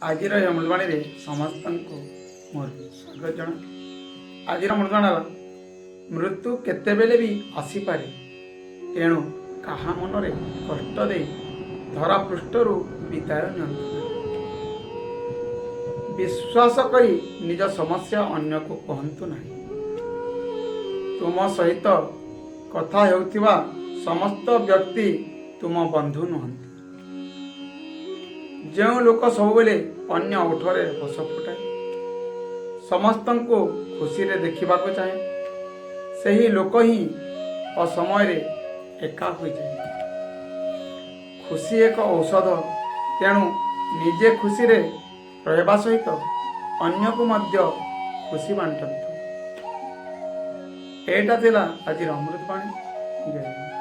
ଆଜିର ଏହି ଅମୃତବାଣୀରେ ସମସ୍ତଙ୍କୁ ମୋର ସ୍ୱାଗତ ଜଣାଏ। ଆଜିର ଅମୃତବାଣୀ ହେଲା, ମୃତ୍ୟୁ କେତେବେଳେ ବି ଆସିପାରେ, ତେଣୁ କାହା ମନରେ କଷ୍ଟ ଦେଇ ଧରା ପୃଷ୍ଠରୁ ବିଦାୟ ନିଅନ୍ତୁ ନାହିଁ। ବିଶ୍ୱାସ କରି ନିଜ ସମସ୍ୟା ଅନ୍ୟକୁ କୁହନ୍ତୁ ନାହିଁ। ତୁମ ସହିତ କଥା ହେଉଥିବା ସମସ୍ତ ବ୍ୟକ୍ତି ତୁମ ବନ୍ଧୁ ନୁହନ୍ତି। ଯେଉଁ ଲୋକ ସବୁବେଳେ ଅନ୍ୟ ଓଠରେ ହସ ଫୁଟାଏ, ସମସ୍ତଙ୍କୁ ଖୁସିରେ ଦେଖିବାକୁ ଚାହେଁ, ସେହି ଲୋକ ହିଁ ଅସମୟରେ ଏକା ହୋଇଯାଏ। ଖୁସି ଏକ ଔଷଧ, ତେଣୁ ନିଜେ ଖୁସିରେ ରହିବା ସହିତ ଅନ୍ୟକୁ ମଧ୍ୟ ଖୁସି ବାଣ୍ଟନ୍ତୁ। ଏଇଟା ଥିଲା ଆଜିର ଅମୃତବାଣୀ। ଜୟ ହିନ୍ଦ।